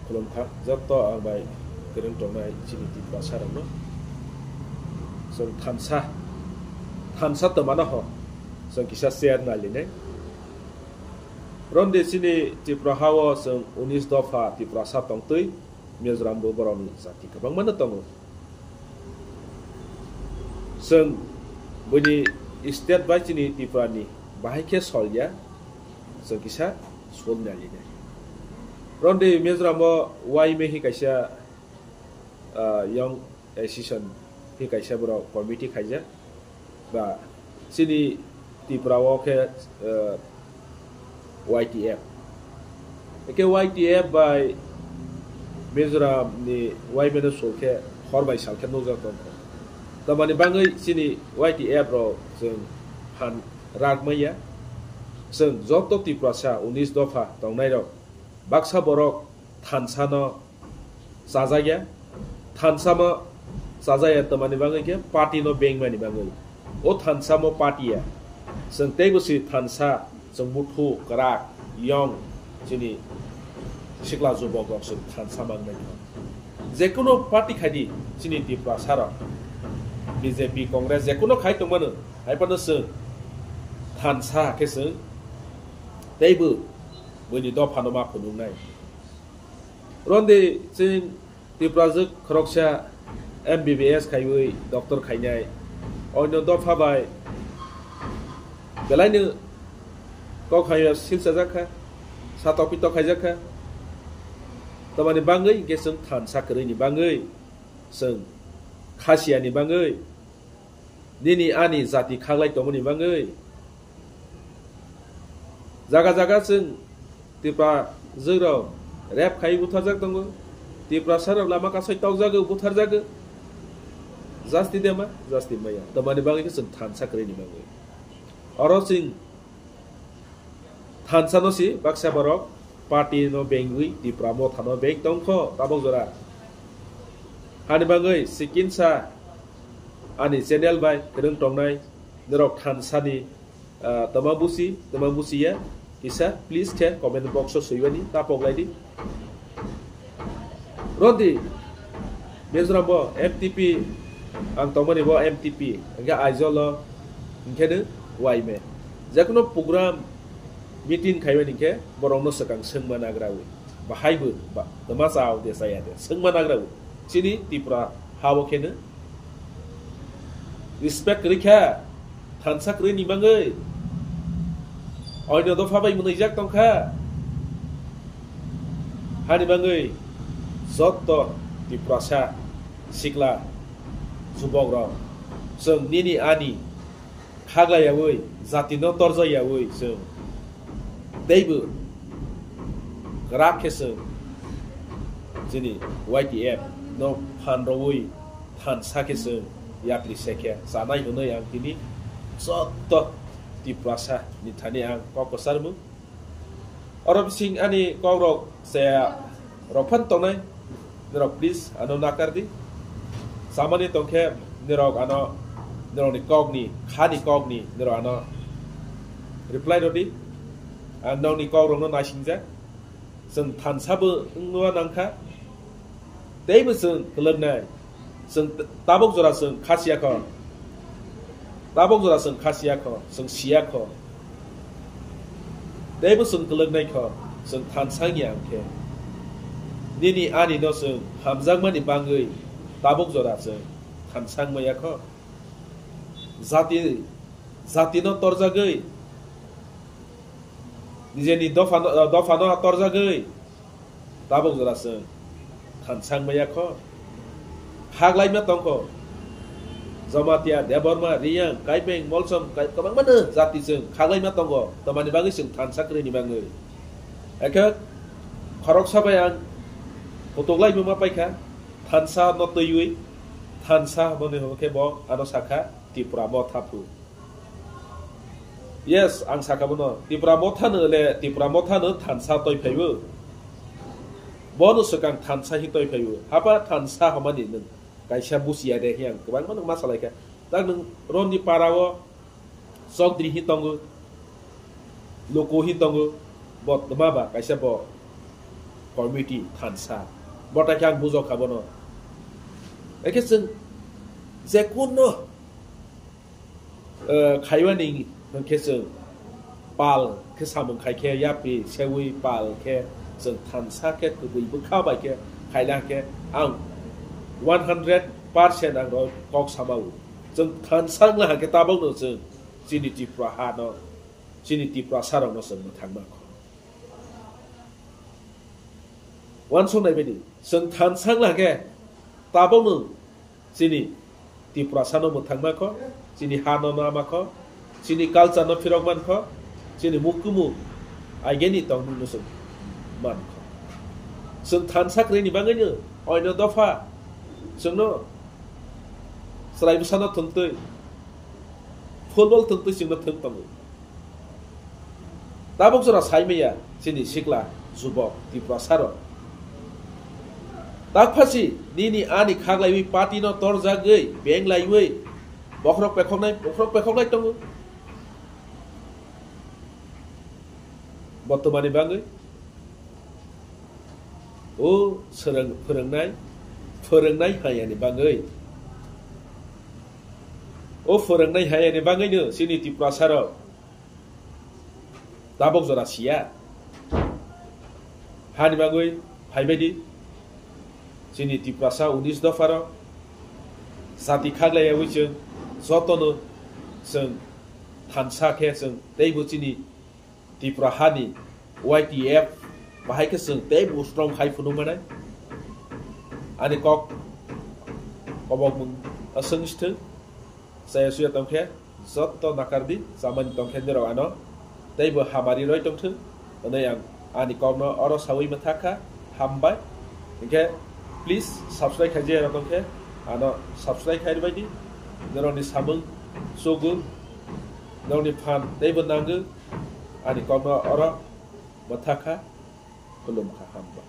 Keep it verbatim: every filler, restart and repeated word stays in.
Khulumkha joto ang bai kwrwng tongnai chini Tiprasa rokno. Chwng thansa, thansa twmano ho chwng kisa share nailinai. Ronde chini Tripura hao chwng unis dopha Tiprasa tongtwi, Mizoram bo borokni jati kwbangmano tongo. Chwng buini state bai chini Tripura ni bahai khe solya, chwng kisa sol nailinai. Ronde Mizoram o Y M A hi kaisa, ah, Young Association hi kaisa borok committee khaijak, ba chini Tripura o khe, eh, Y T F. Eke Y T F bai Mizoram ni Y M A no sul khe hor bai sal khe nukjak tongkha. Tamani bangwi chini Y T F rok chwng phan rak maya. Chwng joto Tiprasa unis dopha tongnai rok baksa borok thansa no chajakya, thansa mo chajakya tamani bangwi khe party no bengmani bangwi. O thansa mo party ya. Chwng teibo si thansa, chwng buthu, kwrak, yong, chini sikla jubok rok chwng thansa mangnai kha. Jekuno party khaidi chini Tiprasa rok, B J P, Congress, jekuno khai tongmano, hai phano chwng thansa khe chwng teibo buini dopha no ma phunuknai. Ronde chwng Tiprajwk khoroksa M B B S khaiwi doctor khainai, oino dopha bai belaino kok hai silchajak kha, satok pitok khaijak kha. Tamani bangwi hwnkhe chwng thansa kwrwini bangwi, chwng khasiani bangwi, nini ani jati khaklai tongmani bangwi. Jaga jaga chwng Tiprajwk rok rape khai butharjak tongo. Tiprasa rok lama kasai tokjago, butharjago. Jasti dema, jasti maya. Tamani bagwi khe chwng thansa kwrwini bagwi. Oro chwng thansa no si baksa borok party no bengwi Tipra motha no beng tongkho tabok jora. Hani bagwi sikinsa ani channel bai kwrwng tongnai norok thansa ni, ah, tama busi, tama busi ya, kisa, please khe comment box o swiwani, ta poglai di. Rodi, Mizoram bo M T P, ang tongmani bo M T P, hingke Aizawl o, hingke no Y M A. Jekuno program, meeting khaimani hingke, borok no swkang swngma nagra wi. Bahai bo, ba, tama chao de, chaya de, swngma nagra wi. Chini Tripura ha o khe no, respect kwrwi kha, thansa kwrwini bagwi. Oino dopha bai mwnwijak tongkha. Hani bagwi jotto Tiprasa sikla jubok rok, chwng nini ani khaglaiyawi, jatino torjaiyawi chwng teibo kwrak khe chwng chini Y T F no phan rwwi thansa khe chwng yapri se khe chanai hwnwi ang tini jotto Tiprasa ni thani ang kok kwcharmung. Oro bising ani kokrok chaya rok phan tongnai, norok please ano nakar di. Samani tongkhe norok ano, norokni kokni, khani kokni norok ano reply rodi. Ang nokni kokrokno naisingjak. Chwng thansa bo wngna nangkha. Teibo chwng kwlwknai. Chwng t-, tabuk jora chwng kha siya kho. Tabuk jora chwng kha siya kho, chwng siya kho. Teibo chwng kwlwknai kho, chwng thansa wngya hwnkhe. Nini ani no chwng hamjakmani bangwi tabuk jora chwng thansa wngmaya kho. Jati, jatino torjagwi, nijeni dophano, dophano torjagwi, tabuk jora chwng thansa wngmaya kho. Khaklaima tongkho. Jamatia, Debbarma, Riyang, Kaipeng, Molsom, kai-, kwbangmano jati chwng khaklaima tongo. Tamani bagwi chwng thansa kwrwini bagwi. Ekhe khoroksa bai ang kutuklaima ma paikha. Thansa no twiwi, thansa boni hwnkhe bo ano sakha Tipra Motha phu. Yes, ang saka bono, Tipra Motha no le, Tipra Motha no thansa toi phaibo. Bono swkang thansa hi toi phaibo. Hapa thansa hamani nwng kaisa busiya de hi ang kwbangma nwng ma salai kha. Tak nwng Ronni para o Chokdri hi tongo, Loko hi tongo, bo twma ba kaisa bo committee thansa. Bota khe ang bujok kha bono. Ekhe chwng je kuno, eh, khaimani hwnkhe chwng pal khe samung khai khe yapri sewi pal khe chwng thansa khe kwbwi bwkha bai khe khaila khe ang one hundred percent ang rok kok sama o. Chwng thansa wngla khe tabokno chwng chini Tripura ha no, chini Tiprasa rok no chwng mwthangma kho. Wansuk nai bini, chwng thansa wngla khe tabokno chini Tiprasa no mwthangma kho, chini ha no nama kho, chini culture no phirok man kho, chini mukhumu aigeni tongmung no chwng man kho. Chwng thansa kwrwi ni bagwi no oino dopha chwngno chwrai bwsa no thwngtwi, football thwngtwi chwngno thwng tongo. Tabuk jora saimaya chini sikla jubok Tiprasa rok. Takphasi nini ani khaklaiwi party no torjagwi benglaiwi bokhorok pekhoknai, bokhorok pekhoknai tongo. Botomani bagwi o swrwng-, phwrwngnai, phwrwngnai hayani bagwi. O phwrwngnai hayani bagwino chini Tiprasa rok tabok jora siya. Hani bagwi phaibaidi chini Tiprasa unis dopharo jati khaklaiyawi chwng jotono chwng thansa khe chwng teibo chini Tripura hani Y T F bahai khe chwng teibo strong khai phunuk manai. Ani kok kobokmung aswng sithwng. Chaya suya tongkhe, jotto nakardi, chamani tongkhe nirok ano, teibo hamari roi tongthwng, hwnwi ang ani kokno oro sawi mwthakha, hambai. Hinkhe, please, subscribe khaijaya rok tongkhe, ano subscribe khai rwbaidi, norokni samung, chugu, norokni phan teibo nangwi, ani kokno oro mwthakha, khulumkha, hambai.